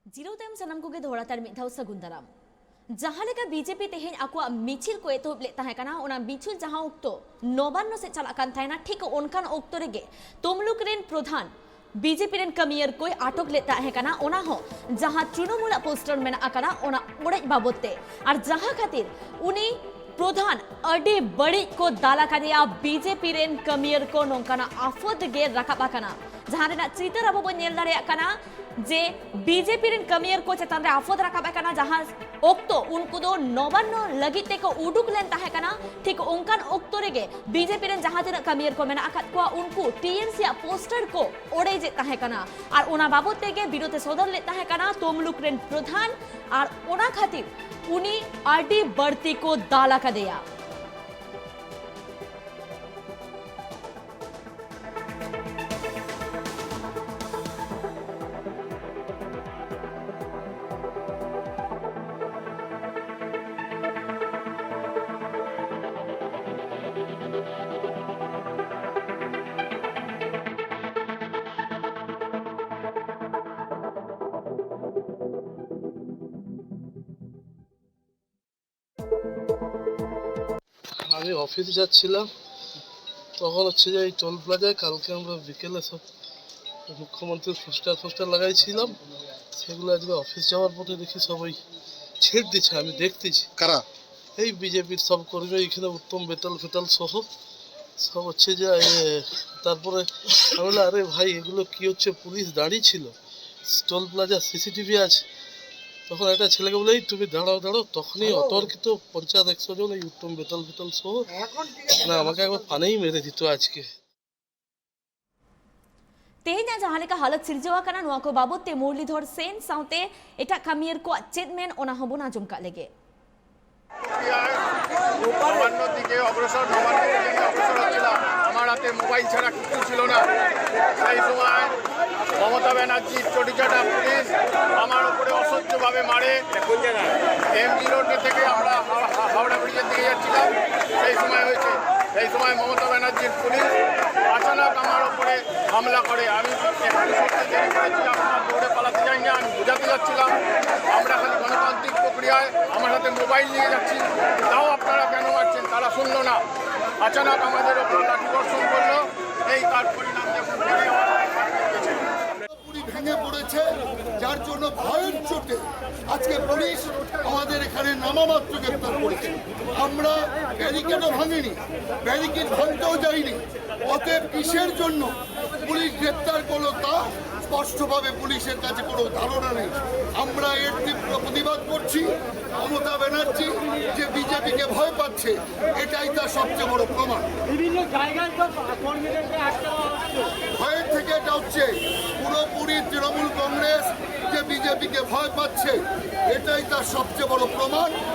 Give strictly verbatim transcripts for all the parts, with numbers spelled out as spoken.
ᱡᱤᱨᱟᱹᱣ ᱛᱟᱭᱚᱢ ᱥᱟᱱᱟᱢ ᱠᱚᱜᱮ ᱫᱚᱦᱲᱟ ᱛᱮ ᱟᱨ ᱢᱤᱫ ᱫᱷᱟᱣ ᱥᱟᱹᱜᱩᱱ ᱫᱟᱨᱟᱢ᱾ ᱡᱟᱦᱟᱸ ᱞᱮᱠᱟ ᱵᱤᱡᱮᱯᱤ ᱛᱮᱦᱮᱧ ᱟᱠᱚᱣᱟᱜ ᱢᱤᱪᱷᱤᱞ ᱠᱚ ᱮᱛᱚᱦᱚᱵ ᱞᱮᱫ ᱛᱟᱦᱮᱸ ᱠᱟᱱᱟ, ᱚᱱᱟ ᱢᱤᱪᱷᱤᱞ ᱡᱟᱦᱟᱸ ᱚᱠᱛᱚ ᱱᱚᱵᱟᱱᱱᱚ ᱥᱮᱫ ᱪᱟᱞᱟᱜ ᱠᱟᱱ ᱛᱟᱦᱮᱱᱟ, ᱴᱷᱤᱠ ᱚᱱᱠᱟᱱ ᱚᱠᱛᱚ ᱨᱮᱜᱮ ᱛᱚᱢᱞᱩᱠ ᱨᱮᱱ ᱯᱨᱚᱫᱷᱟᱱ ᱵᱤᱡᱮᱯᱤ ᱨᱮᱱ ᱠᱟᱹᱢᱤᱭᱟᱹᱨ ᱠᱚᱭ ᱟᱴᱚᱠ ᱞᱮᱫ ᱛᱟᱦᱮᱸ ᱠᱟᱱᱟ, ᱚᱱᱟ ᱦᱚᱸ ᱡᱟᱦᱟᱸ ᱛᱨᱤᱱᱚᱢᱩᱞᱟᱜ ᱯᱳᱥᱴᱟᱨ ᱢᱮᱱᱟᱜ ᱟᱠᱟᱫᱟ ᱚᱱᱟ ᱚᱲᱮᱡ ᱵᱟᱵᱚᱛ ᱛᱮ, ᱟᱨ ᱡᱟᱦᱟᱸ ᱠᱷᱟᱹᱛᱤᱨ ᱩᱱᱤ ᱯᱨᱚᱫᱷᱟᱱ ᱟᱹᱰᱤ ᱵᱟᱹᱲᱤᱡ ᱠᱚ ᱫᱟᱞ ᱟᱠᱟᱫᱮᱭᱟ᱾ ᱵᱤᱡᱮᱯᱤ ᱨᱮᱱ ᱠᱟᱹᱢᱤᱭᱟᱹᱨ ᱠᱚ ᱱᱚᱝᱠᱟᱱᱟᱜ ᱟᱯᱷᱚᱫ ᱜᱮ ᱨᱟᱠᱟᱵ ᱟᱠᱟᱱᱟ, ᱡᱟᱦᱟᱸ ᱨᱮᱱᱟᱜ ᱪᱤᱛᱟᱹᱨ ᱟᱵᱚ ᱵᱚᱱ ᱧᱮᱞ ᱫᱟᱲᱮᱭᱟᱜ ᱠᱟᱱᱟ ᱡᱮ ᱵᱤᱡᱮᱯᱤ ᱨᱮᱱ ᱠᱟᱹᱢᱤᱭᱟᱹᱨ ᱠᱚ ᱪᱮᱛᱟᱱ ᱨᱮ ᱟᱯᱷᱚᱫ ᱨᱟᱠᱟᱵ ᱟᱠᱟᱱᱟ, ᱡᱟᱦᱟᱸ ᱚᱠᱛᱚ ᱩᱱᱠᱩ ᱫᱚ ᱱᱚᱵᱟᱱᱱᱚ ᱞᱟᱹᱜᱤᱫ ᱛᱮᱠᱚ ᱩᱰᱩᱠ ᱞᱮᱱ ᱛᱟᱦᱮᱸ ᱠᱟᱱᱟ, ᱴᱷᱤᱠ ᱚᱱᱠᱟᱱ ᱚᱠᱛᱚ ᱨᱮᱜᱮ ᱵᱤᱡᱮᱯᱤ ᱨᱮᱱ ᱡᱟᱦᱟᱸ ᱛᱤᱱᱟᱹᱜ ᱠᱟᱹᱢᱤᱭᱟᱹᱨ ᱠᱚ ᱢᱮᱱᱟᱜ ᱟᱠᱟᱫ ᱠᱚᱣᱟ, ᱩᱱᱠᱩ ᱴᱤᱮᱢᱥᱤ ᱟᱜ ᱯᱳᱥᱴᱟᱨ ᱠᱚ ᱚᱲᱮᱡᱮᱫ ᱛᱟᱦᱮᱸ ᱠᱟᱱᱟ᱾ ᱟᱨ ᱚᱱᱟ ᱵᱟᱵᱚᱛ ᱛᱮᱜᱮ ᱵᱤᱨᱳᱫ ᱮ ᱥᱚᱫᱚᱨ ᱞᱮᱫ ᱛᱟᱦᱮᱸ ᱠᱟᱱᱟ ᱛᱚᱢᱞᱩᱠ ᱨᱮᱱ ᱯᱨᱚᱫᱷᱟᱱ, ᱟᱨ ᱚᱱᱟ ᱠᱷᱟᱹᱛᱤᱨ ᱩᱱᱤ ᱟᱹᱰᱤ ᱵᱟᱹᱲᱛᱤ ᱠᱚ ᱫᱟᱞ ᱟᱠᱟᱫᱮᱭᱟ᱾ আমি অফিস যাচ্ছিলাম, তখন হচ্ছে যে এই টোল প্লাজায় কালকে আমরা বিকেলে সব মুখ্যমন্ত্রীর পোস্টার ফোস্টার লাগাইছিলাম, সেগুলো আজকে অফিস যাওয়ার পথে দেখি সব ওই ছেড় দিচ্ছে। আমি দেখতেছি কারা? এই বিজেপির সব কর্মী, এখানে উত্তম বেতাল ফেতাল সহ সব হচ্ছে যে, এ, তারপরে আমি বললাম, "আরে ভাই, এগুলো কি হচ্ছে?" পুলিশ দাঁড়িয়ে ছিল, টোল প্লাজা সিসিটিভি আছে। তখন একটা ছেলেকে বলে, "এই তুমি দাঁড়াও, দাঁড়াও।" তখনই অতর্কিত পঞ্চাশ একশো জন এই উত্তম বেতাল ফেতাল সহ, মানে, আমাকে একবার পানেই মেরে দিত আজকে। ᱛᱮᱦᱮᱧᱟᱜ ᱡᱟᱦᱟᱸ ᱞᱮᱠᱟ ᱦᱟᱞᱚᱛ ᱥᱤᱨᱡᱟᱹᱣ ᱟᱠᱟᱱᱟ, ᱱᱚᱣᱟ ᱠᱚ ᱵᱟᱵᱚᱛ ᱛᱮ ᱢᱩᱨᱞᱤᱫᱷᱚᱨ ᱥᱮᱱ ᱥᱟᱶᱛᱮ ᱮᱴᱟᱜ ᱠᱟᱹᱢᱤᱭᱟᱹᱨ ᱠᱚᱣᱟᱜ ᱪᱮᱫ ᱢᱮᱱ, ᱚᱱᱟ ᱦᱚᱸᱵᱚᱱ ᱟᱸᱡᱚᱢ ᱠᱟᱜ ᱞᱮᱜᱮ᱾ নবান্ন দিকে অগ্রসর, নবান্ন দিকে অগ্রসর হচ্ছিলাম। আমার হাতে মোবাইল ছাড়া কিচ্ছু ছিল না। সেই সময় মমতা ব্যানার্জির চটিচাটা পুলিশ আমার উপরে অসহ্যভাবে মারে। এমজি রোড থেকে আমরা হা-, হা-, হাওড়া ব্রিজের দিকে যাচ্ছিলাম, সেই সময় হয়েছে। সেই সময় মমতা ব্যানার্জির পুলিশ আচানক আমার উপরে হামলা করে। আমি একটু সত্যি দেরি করেছি, আপনার দৌড়ে পালাতে যাই না, আমি বোঝাতে যাচ্ছিলাম, আমরা খালি গণতান্ত্রিক প্রক্রিয়ায় আমার হাতে মোবাইল নিয়ে যাচ্ছি, তাও আপনারা কেন মারছেন, তারা শুনলো না। আচানক আমাদের ওপর লাঠি বর্ষণ করলো, এই তার পরিণাম দেখুন। পুরোপুরি ভেঙে পড়েছে, যার জন্য ভয়ের চোটে আজকে পুলিশ আমাদের এখানে নামামাত্র গ্রেপ্তার করেছে। আমরা ব্যারিকেডও ভাঙিনি, ব্যারিকেড ভাঙতেও যাইনি। অতএব কিসের জন্য পুলিশ গ্রেপ্তার করলো তা স্পষ্টভাবে পুলিশের কাছে কোনো ধারণা নেই। আমরা এর তীব্র প্রতিবাদ করছি। মমতা ব্যানার্জি যে বিজেপিকে ভয় পাচ্ছে, এটাই তার সবচেয়ে বড় প্রমাণ। বিভিন্ন জায়গায় তো কর্মীদেরকে আটকে দেওয়া হচ্ছে। ভয়ের থেকে এটা হচ্ছে পুরোপুরি তৃণমূল কংগ্রেস যে বিজেপিকে ভয় পাচ্ছে, এটাই তার সবচেয়ে বড় প্রমাণ।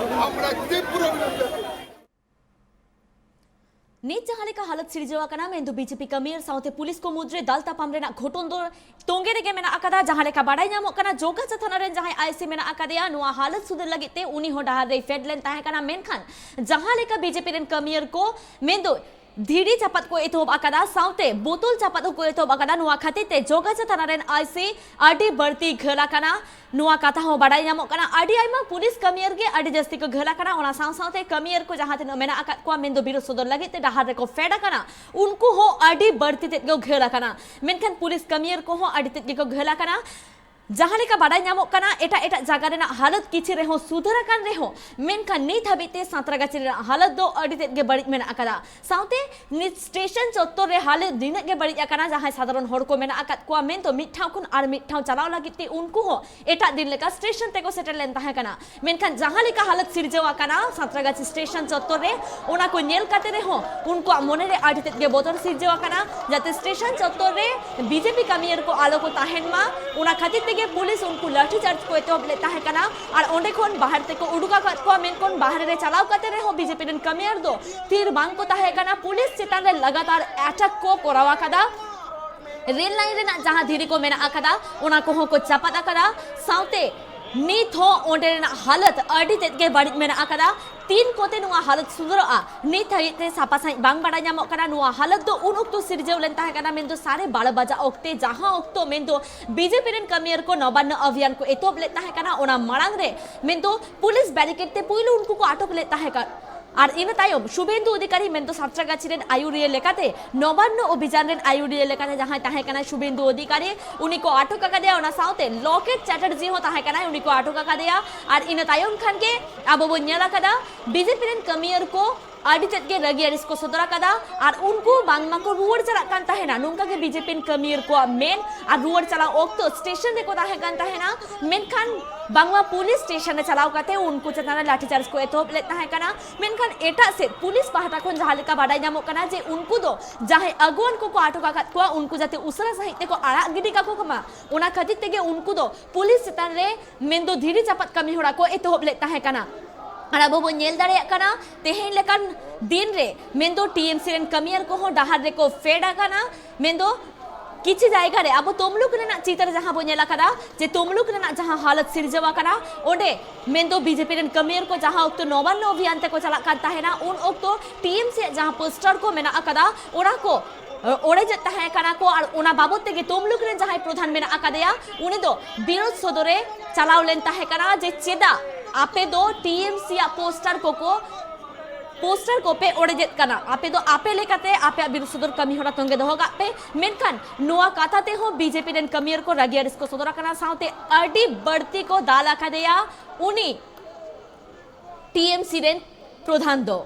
আমরা তীব্র বিরোধিতা করছি। ᱱᱤᱛ ᱡᱟᱦᱟᱸ ᱞᱮᱠᱟ ᱦᱟᱞᱚᱛ ᱥᱤᱨᱡᱟᱹᱣ ᱟᱠᱟᱱᱟ, ᱢᱮᱱᱫᱚ ᱵᱤᱡᱮᱯᱤ ᱠᱟᱹᱢᱤᱭᱟᱹ ᱥᱟᱶᱛᱮ ᱯᱩᱞᱤᱥ ᱠᱚ ᱢᱩᱫᱽᱨᱮ ᱫᱟᱞ ᱛᱟᱯᱟᱢ ᱨᱮᱱᱟᱜ ᱜᱷᱚᱴᱚᱱ ᱫᱚ ᱛᱚᱸᱜᱮ ᱨᱮᱜᱮ ᱢᱮᱱᱟᱜ ᱟᱠᱟᱫᱟ᱾ ᱡᱟᱦᱟᱸ ᱞᱮᱠᱟ ᱵᱟᱰᱟᱭ ᱧᱟᱢᱚᱜ ᱠᱟᱱᱟ, ᱡᱚᱜᱟᱪᱷᱟ ᱛᱷᱟᱱᱟ ᱨᱮᱱ ᱡᱟᱦᱟᱸᱭ ᱟᱭᱥᱤ ᱢᱮᱱᱟᱜ ᱟᱠᱟᱫᱮᱭᱟ, ᱱᱚᱣᱟ ᱦᱟᱞᱚᱛ ᱥᱩᱫᱷᱟᱹᱨ ᱞᱟᱹᱜᱤᱫ ᱛᱮ ᱩᱱᱤ ᱦᱚᱸ ᱰᱟᱦᱟᱨ ᱨᱮᱭ ᱯᱷᱮᱰ ᱞᱮᱱ ᱛᱟᱦᱮᱸ ᱠᱟᱱᱟ᱾ ᱢᱮᱱᱠᱷᱟᱱ ᱡᱟᱦᱟᱸ ᱞᱮᱠᱟ ᱵᱤᱡᱮᱯᱤ ᱨᱮᱱ ᱠᱟᱹᱢᱤᱭᱟᱹ ᱠᱚ ᱢᱮᱱᱫᱚ ᱫᱷᱤᱨᱤ ᱪᱟᱯᱟᱫ ᱠᱚ ᱮᱛᱚᱦᱚᱵ ᱟᱠᱟᱫᱟ, ᱥᱟᱶᱛᱮ ᱵᱳᱛᱚᱞ ᱪᱟᱯᱟᱫ ᱦᱚᱸᱠᱚ ᱮᱛᱚᱦᱚᱵ ᱟᱠᱟᱫᱟ᱾ ᱱᱚᱣᱟ ᱠᱷᱟᱹᱛᱤᱨ ᱛᱮ ᱡᱚᱜᱟᱪᱷᱟ ᱛᱷᱟᱱᱟ ᱨᱮᱱ ᱟᱭᱥᱤ ᱟᱹᱰᱤ ᱵᱟᱹᱲᱛᱤ ᱜᱷᱟᱹᱞ ᱟᱠᱟᱱᱟ᱾ ᱱᱚᱣᱟ ᱠᱟᱛᱷᱟ ᱦᱚᱸ ᱵᱟᱰᱟᱭ ᱧᱟᱢᱚᱜ ᱠᱟᱱᱟ, ᱟᱹᱰᱤ ᱟᱭᱢᱟ ᱯᱩᱞᱤᱥ ᱠᱟᱹᱢᱤᱭᱟᱹ ᱜᱮ ᱟᱹᱰᱤ ᱡᱟᱹᱥᱛᱤ ᱠᱚ ᱜᱷᱟᱹᱞ ᱟᱠᱟᱱᱟ᱾ ᱚᱱᱟ ᱥᱟᱶ ᱥᱟᱶᱛᱮ ᱠᱟᱹᱢᱤᱭᱟᱹ ᱠᱚ ᱡᱟᱦᱟᱸ ᱛᱤᱱᱟᱹᱜ ᱢᱮᱱᱟᱜ ᱟᱠᱟᱫ ᱠᱚᱣᱟ, ᱢᱮᱱᱫᱚ ᱵᱤᱨᱳᱫ ᱥᱚᱫᱚᱨ ᱞᱟᱹᱜᱤᱫ ᱛᱮ ᱰᱟᱦᱟᱨ ᱨᱮᱠᱚ ᱯᱷᱮᱰ ᱟᱠᱟᱱᱟ, ᱩᱱᱠᱩ ᱦᱚᱸ ᱟᱹᱰᱤ ᱵᱟᱹᱲᱛᱤ ᱛᱮᱫ ᱠᱚ ᱜᱷᱟᱹᱞ ᱟᱠᱟᱱᱟ᱾ ᱢᱮᱱᱠᱷᱟᱱ ᱯᱩᱞᱤᱥ ᱠᱟᱹᱢᱤᱭᱟᱹ ᱠᱚᱦᱚᱸ ᱟᱹᱰᱤ ᱛᱮᱫ ᱜᱮᱠᱚ ᱜᱷᱟᱹᱞ ᱟᱠᱟᱱᱟ᱾ ᱡᱟᱦᱟᱸ ᱞᱮᱠᱟ ᱵᱟᱰᱟᱭ ᱧᱟᱢᱚᱜ ᱠᱟᱱᱟ, ᱮᱴᱟᱜ ᱮᱴᱟᱜ ᱡᱟᱭᱜᱟ ᱨᱮᱱᱟᱜ ᱦᱟᱞᱚᱛ ᱠᱤᱪᱷᱤ ᱨᱮᱦᱚᱸ ᱥᱩᱫᱷᱟᱹᱨ ᱟᱠᱟᱱ ᱨᱮᱦᱚᱸ, ᱢᱮᱱᱠᱷᱟᱱ ᱱᱤᱛ ᱦᱟᱹᱵᱤᱡ ᱛᱮ ᱥᱟᱸᱛᱨᱟᱜᱟᱪᱷᱤ ᱨᱮᱱᱟᱜ ᱦᱟᱞᱚᱛ ᱫᱚ ᱟᱹᱰᱤ ᱛᱮᱫ ᱜᱮ ᱵᱟᱹᱲᱤᱡ ᱢᱮᱱᱟᱜ ᱟᱠᱟᱫᱟ᱾ ᱥᱟᱶᱛᱮ ᱱᱤᱛ ᱥᱴᱮᱥᱚᱱ ᱪᱚᱛᱛᱚᱨ ᱨᱮ ᱦᱟᱞᱚᱛ ᱱᱤᱱᱟᱹᱜ ᱜᱮ ᱵᱟᱹᱲᱤᱡ ᱟᱠᱟᱱᱟ, ᱡᱟᱦᱟᱸᱭ ᱥᱟᱫᱷᱟᱨᱚᱱ ᱦᱚᱲ ᱠᱚ ᱢᱮᱱᱟᱜ ᱟᱠᱟᱫ ᱠᱚᱣᱟ, ᱢᱮᱱᱫᱚ ᱢᱤᱫ ᱴᱷᱟᱶ ᱠᱷᱚᱱ ᱟᱨ ᱢᱤᱫ ᱴᱷᱟᱶ ᱪᱟᱞᱟᱣ ᱞᱟᱹᱜᱤᱫ ᱛᱮ ᱩᱱᱠᱩ ᱦᱚᱸ ᱮᱴᱟᱜ ᱫᱤᱱ ᱞᱮᱠᱟ ᱥᱴᱮᱥᱚᱱ ᱛᱮᱠᱚ ᱥᱮᱴᱮᱨ ᱞᱮᱱ ᱛᱟᱦᱮᱸ ᱠᱟᱱᱟ᱾ ᱢᱮᱱᱠᱷᱟᱱ ᱡᱟᱦᱟᱸ ᱞᱮᱠᱟ ᱦᱟᱞᱚᱛ ᱥᱤᱨᱡᱟᱹᱣ ᱟᱠᱟᱱᱟ ᱥᱟᱸᱛᱨᱟᱜᱟᱪᱷᱤ ᱥᱴᱮᱥᱚᱱ ᱪᱚᱛᱛᱚᱨ ᱨᱮ, ᱚᱱᱟ ᱠᱚ ᱧᱮᱞ ᱠᱟᱛᱮ ᱨᱮᱦᱚᱸ ᱩᱱᱠᱩᱣᱟᱜ ᱢᱚᱱᱮ ᱨᱮ ᱟᱹᱰᱤ ᱛᱮᱫ ᱜᱮ ᱵᱚᱛᱚᱨ ᱥᱤᱨᱡᱟᱹᱣ ᱟᱠᱟᱱᱟ, ᱡᱟᱛᱮ ᱥᱴᱮᱥᱚᱱ ᱪᱚᱛᱛᱚᱨ ᱨᱮ ᱵᱤᱡᱮᱯᱤ ᱠᱟᱹᱢᱤᱭᱟᱹ ᱠᱚ ᱟᱞᱚ ᱠᱚ ᱛᱟᱦᱮᱱ ᱢᱟ᱾ ᱚᱱᱟ ᱠᱷᱟᱹᱛᱤᱨ ᱛᱮᱜᱮ ᱯᱩᱞᱤᱥ ᱩᱱᱠᱩ ᱞᱟᱴᱷᱤ ᱪᱟᱨᱡᱽ ᱠᱚ ᱮᱛᱚᱦᱚᱵ ᱞᱮᱫ ᱛᱟᱦᱮᱸ ᱠᱟᱱᱟ ᱟᱨ ᱚᱸᱰᱮ ᱠᱷᱚᱱ ᱵᱟᱦᱨᱮ ᱛᱮᱠᱚ ᱩᱰᱩᱠ ᱟᱠᱟᱫ ᱠᱚᱣᱟ᱾ ᱢᱮᱱᱠᱷᱟᱱ ᱵᱟᱦᱨᱮ ᱨᱮ ᱪᱟᱞᱟᱣ ᱠᱟᱛᱮ ᱨᱮᱦᱚᱸ ᱵᱤᱡᱮᱯᱤ ᱨᱮᱱ ᱠᱟᱹᱢᱤᱭᱟᱹ ᱫᱚ ᱛᱷᱤᱨ ᱵᱟᱝ ᱠᱚ ᱛᱟᱦᱮᱸ ᱠᱟᱱᱟ, ᱯᱩᱞᱤᱥ ᱪᱮᱛᱟᱱ ᱨᱮ ᱞᱟᱜᱟᱛᱟᱨ ᱮᱴᱟᱠ ᱠᱚ ᱠᱚᱨᱟᱣ ᱟᱠᱟᱫᱟ᱾ ᱨᱮᱞ ᱞᱟᱭᱤᱱ ᱨᱮᱱᱟᱜ ᱡᱟᱦᱟᱸ ᱫᱷᱤᱨᱤ ᱠᱚ ᱢᱮᱱᱟᱜ ᱟᱠᱟᱫᱟ, ᱚᱱᱟ ᱠᱚᱦᱚᱸ ᱠᱚ ᱪᱟᱯᱟᱫ ᱟᱠᱟᱫᱟ᱾ ᱥᱟᱶᱛᱮ ᱱᱤᱛ ᱦᱚᱸ ᱚᱸᱰᱮ ᱨᱮᱱᱟᱜ ᱦᱟᱞᱚᱛ ᱟᱹᱰᱤ ᱛᱮᱫ ᱜᱮ ᱵᱟᱹᱲᱤᱡ ᱢᱮᱱᱟᱜ ᱟᱠᱟᱫᱟ᱾ ᱛᱤᱱ ᱠᱚᱛᱮ ᱱᱚᱣᱟ ᱦᱟᱞᱚᱛ ᱥᱩᱫᱷᱟᱹᱨᱚᱜᱼᱟ, ᱱᱤᱛ ᱦᱟᱹᱵᱤᱡ ᱛᱮ ᱥᱟᱯᱷᱟ ᱥᱟᱺᱦᱤᱡ ᱵᱟᱝ ᱵᱟᱰᱟᱭ ᱧᱟᱢᱚᱜ ᱠᱟᱱᱟ᱾ ᱱᱚᱣᱟ ᱦᱟᱞᱚᱛ ᱫᱚ ᱩᱱ ᱚᱠᱛᱚ ᱥᱤᱨᱡᱟᱹᱣ ᱞᱮᱱ ᱛᱟᱦᱮᱸ ᱠᱟᱱᱟ, ᱢᱮᱱᱫᱚ ᱥᱟᱲᱮ ᱵᱟᱨᱚ ᱵᱟᱡᱟ ᱚᱠᱛᱮ, ᱡᱟᱦᱟᱸ ᱚᱠᱛᱚ ᱢᱮᱱᱫᱚ ᱵᱤᱡᱮᱯᱤ ᱨᱮᱱ ᱠᱟᱹᱢᱤᱭᱟᱹᱨ ᱠᱚ ᱱᱚᱵᱟᱱᱱᱚ ᱚᱵᱷᱤᱭᱟᱱ ᱠᱚ ᱮᱛᱚᱦᱚᱵ ᱞᱮᱫ ᱛᱟᱦᱮᱸ ᱠᱟᱱᱟ᱾ ᱚᱱᱟ ᱢᱟᱲᱟᱝ ᱨᱮ ᱢᱮᱱᱫᱚ ᱯᱩᱞᱤᱥ ᱵᱮᱨᱤᱠᱮᱰ ᱛᱮ ᱯᱩᱭᱞᱩ ᱩᱱᱠᱩ ᱠᱚ ᱟᱴᱚᱠ ᱞᱮᱫ ᱛᱟᱦᱮᱸ ᱠᱟᱱᱟ᱾ ᱟᱨ ᱤᱱᱟᱹ ᱛᱟᱭᱚᱢ ᱥᱩᱵᱷᱮᱱᱫᱩ ᱚᱫᱷᱤᱠᱟᱨᱤ ᱢᱮᱱᱫᱚ ᱥᱟᱱᱛᱟᱲᱜᱟᱪᱷᱤ ᱨᱮᱱ ᱟᱹᱭᱩᱨᱤᱭᱟᱹ ᱞᱮᱠᱟᱛᱮ ᱱᱚᱵᱟᱱᱱᱚ ᱚᱵᱷᱤᱡᱟᱱ ᱨᱮᱱ ᱟᱹᱭᱩᱨᱤᱭᱟᱹ ᱞᱮᱠᱟᱛᱮ ᱡᱟᱦᱟᱸᱭ ᱛᱟᱦᱮᱸ ᱠᱟᱱᱟᱭ ᱥᱩᱵᱷᱮᱱᱫᱩ ᱚᱫᱷᱤᱠᱟᱨᱤ, ᱩᱱᱤ ᱠᱚ ᱟᱴᱚᱠ ᱟᱠᱟᱫᱮᱭᱟ᱾ ᱚᱱᱟ ᱥᱟᱶᱛᱮ ᱞᱚᱠᱮᱴ ᱪᱮᱴᱟᱨᱡᱤ ᱦᱚᱸ ᱛᱟᱦᱮᱸ ᱠᱟᱱᱟᱭ, ᱩᱱᱤ ᱠᱚ ᱟᱴᱚᱠ ᱟᱠᱟᱫᱮᱭᱟ᱾ ᱟᱨ ᱤᱱᱟᱹ ᱛᱟᱭᱚᱢ ᱠᱷᱟᱱ ᱜᱮ ᱟᱵᱚ ᱵᱚᱱ ᱧᱮᱞ ᱟᱠᱟᱫᱟ ᱵᱤᱡᱮᱯᱤ ᱨᱮᱱ ᱠᱟᱹᱢᱤᱭᱟᱹᱨ ᱠᱚ ᱟᱹᱰᱤ ᱛᱮᱫ ᱜᱮ ᱨᱟᱹᱜᱤ ᱟᱹᱲᱤᱥ ᱠᱚ ᱥᱚᱫᱚᱨ ᱟᱠᱟᱫᱟ᱾ ᱟᱨ ᱩᱱᱠᱩ ᱵᱟᱝᱢᱟ ᱠᱚ ᱨᱩᱣᱟᱹᱲ ᱪᱟᱞᱟᱜ ᱠᱟᱱ ᱛᱟᱦᱮᱱᱟ, ᱱᱚᱝᱠᱟ ᱜᱮ ᱵᱤᱡᱮᱯᱤ ᱨᱮᱱ ᱠᱟᱹᱢᱤᱭᱟᱹᱨ ᱠᱚᱣᱟᱜ ᱢᱮᱱ᱾ ᱟᱨ ᱨᱩᱣᱟᱹᱲ ᱪᱟᱞᱟᱣ ᱚᱠᱛᱚ ᱥᱴᱮᱥᱚᱱ ᱨᱮᱠᱚ ᱛᱟᱦᱮᱸ ᱠᱟᱱ ᱛᱟᱦᱮᱱᱟ, ᱢᱮᱱᱠᱷᱟᱱ ᱵᱟᱝᱢᱟ ᱯᱩᱞᱤᱥ ᱥᱴᱮᱥᱚᱱ ᱨᱮ ᱪᱟᱞᱟᱣ ᱠᱟᱛᱮ ᱩᱱᱠᱩ ᱪᱮᱛᱟᱱ ᱨᱮ ᱞᱟᱴᱷᱤᱪᱟᱨᱡᱽ ᱠᱚ ᱮᱛᱚᱦᱚᱵ ᱞᱮᱫ ᱛᱟᱦᱮᱸ ᱠᱟᱱᱟ᱾ ᱢᱮᱱᱠᱷᱟᱱ ᱮᱴᱟᱜ ᱥᱮᱫ ᱯᱩᱞᱤᱥ ᱯᱟᱦᱴᱟ ᱠᱷᱚᱱ ᱡᱟᱦᱟᱸ ᱞᱮᱠᱟ ᱵᱟᱰᱟᱭ ᱧᱟᱢᱚᱜ ᱠᱟᱱᱟ ᱡᱮ ᱩᱱᱠᱩ ᱫᱚ ᱡᱟᱦᱟᱸᱭ ᱟᱹᱜᱩᱣᱟᱱ ᱠᱚᱠᱚ ᱟᱴᱚᱠ ᱟᱠᱟᱫ ᱠᱚᱣᱟ, ᱩᱱᱠᱩ ᱡᱟᱛᱮ ᱩᱥᱟᱹᱨᱟ ᱥᱟᱺᱦᱤᱡ ᱛᱮᱠᱚ ᱟᱲᱟᱜ ᱜᱤᱰᱤ ᱠᱟᱠᱚ ᱢᱟ, ᱚᱱᱟ ᱠᱷᱟᱹᱛᱤᱨ ᱛᱮᱜᱮ ᱩᱱᱠᱩ ᱫᱚ ᱯᱩᱞᱤᱥ ᱪᱮᱛᱟᱱ ᱨᱮ ᱢᱮᱱᱫᱚ ᱫᱷᱤᱨᱤ ᱪᱟᱯᱟᱫ ᱠᱟᱹᱢᱤ ᱦᱚᱨᱟ ᱠᱚ ᱮᱛᱚᱦᱚᱵ ᱞᱮᱫ ᱛᱟᱦᱮᱸ ᱠᱟᱱᱟ᱾ ᱟᱨ ᱟᱵᱚ ᱵᱚᱱ ᱧᱮᱞ ᱫᱟᱲᱮᱭᱟᱜ ᱠᱟᱱᱟ, ᱛᱮᱦᱮᱧ ᱞᱮᱠᱟᱱ ᱫᱤᱱ ᱨᱮ ᱢᱮᱱᱫᱚ ᱴᱤᱮᱢᱥᱤ ᱨᱮᱱ ᱠᱟᱹᱢᱤᱭᱟᱹᱨ ᱠᱚᱦᱚᱸ ᱰᱟᱦᱟᱨ ᱨᱮᱠᱚ ᱯᱷᱮᱰ ᱟᱠᱟᱱᱟ᱾ ᱢᱮᱱᱫᱚ ᱠᱤᱪᱷᱩ ᱡᱟᱭᱜᱟ ᱨᱮ ᱟᱵᱚ ᱛᱚᱢᱞᱩᱠ ᱨᱮᱱᱟᱜ ᱪᱤᱛᱟᱹᱨ ᱡᱟᱦᱟᱸ ᱵᱚᱱ ᱧᱮᱞ ᱟᱠᱟᱫᱟ, ᱡᱮ ᱛᱚᱢᱞᱩᱠ ᱨᱮᱱᱟᱜ ᱡᱟᱦᱟᱸ ᱦᱟᱞᱚᱛ ᱥᱤᱨᱡᱟᱹᱣ ᱟᱠᱟᱱᱟ, ᱚᱸᱰᱮ ᱢᱮᱱᱫᱚ ᱵᱤᱡᱮᱯᱤ ᱨᱮᱱ ᱠᱟᱹᱢᱤᱭᱟᱹᱨ ᱠᱚ ᱡᱟᱦᱟᱸ ᱚᱠᱛᱚ ᱱᱚᱵᱟᱱᱱᱚ ᱚᱵᱷᱤᱭᱟᱱ ᱛᱮᱠᱚ ᱪᱟᱞᱟᱜ ᱠᱟᱱ ᱛᱟᱦᱮᱱᱟ, ᱩᱱ ᱚᱠᱛᱚ ᱴᱤᱮᱢᱥᱤ ᱟᱜ ᱡᱟᱦᱟᱸ ᱯᱳᱥᱴᱟᱨ ᱠᱚ ᱢᱮᱱᱟᱜ ᱟᱠᱟᱫᱟ, ᱚᱱᱟ ᱠᱚ ᱚᱲᱮᱡᱮᱫ ᱛᱟᱦᱮᱸ ᱠᱟᱱᱟ ᱠᱚ᱾ ᱟᱨ ᱚᱱᱟ ᱵᱟᱵᱚᱫ ᱛᱮᱜᱮ ᱛᱚᱢᱞᱩᱠ ᱨᱮᱱ ᱡᱟᱦᱟᱸᱭ ᱯᱨᱚᱫᱷᱟᱱ ᱢᱮᱱᱟᱜ ᱟᱠᱟᱫᱮᱭᱟ, ᱩᱱᱤ ᱫᱚ ᱵᱤᱨᱳᱫᱷ ᱥᱚᱫᱚᱨᱮ ᱪᱟᱞᱟᱣ ᱞᱮᱱ ᱛᱟᱦᱮᱸ ᱠᱟᱱᱟ ᱡᱮ ᱪᱮᱫᱟᱜ ᱟᱯᱮ ᱫᱚ ᱴᱤᱮᱢᱥᱤ ᱟᱜ ᱯᱳᱥᱴᱟᱨ ᱠᱚᱠᱚ ᱯᱳᱥᱴᱟᱨ ᱠᱚᱯᱮ ᱚᱲᱮᱡᱮᱫ ᱠᱟᱱᱟ, ᱟᱯᱮ ᱫᱚ ᱟᱯᱮ ᱞᱮᱠᱟᱛᱮ ᱟᱯᱮᱭᱟᱜ ᱵᱤᱨᱩᱫᱷ ᱥᱚᱫᱚᱨ ᱠᱟᱹᱢᱤ ᱦᱚᱨᱟ ᱛᱚᱸᱜᱮ ᱫᱚᱦᱚ ᱠᱟᱜ ᱯᱮ᱾ ᱢᱮᱱᱠᱷᱟᱱ ᱱᱚᱣᱟ ᱠᱟᱛᱷᱟ ᱛᱮᱦᱚᱸ ᱵᱤᱡᱮᱯᱤ ᱨᱮᱱ ᱠᱟᱹᱢᱤᱭᱟᱹᱨ ᱠᱚ ᱨᱟᱹᱜᱤ ᱟᱹᱲᱤᱥ ᱠᱚ ᱥᱚᱫᱚᱨ ᱟᱠᱟᱱᱟ, ᱥᱟᱶᱛᱮ ᱟᱹᱰᱤ ᱵᱟᱹᱲᱛᱤ ᱠᱚ ᱫᱟᱞ ᱟᱠᱟᱫᱮᱭᱟ ᱩᱱᱤ ᱴᱤᱮᱢᱥᱤ ᱨᱮᱱ ᱯᱨᱚᱫᱷᱟᱱ ᱫᱚ᱾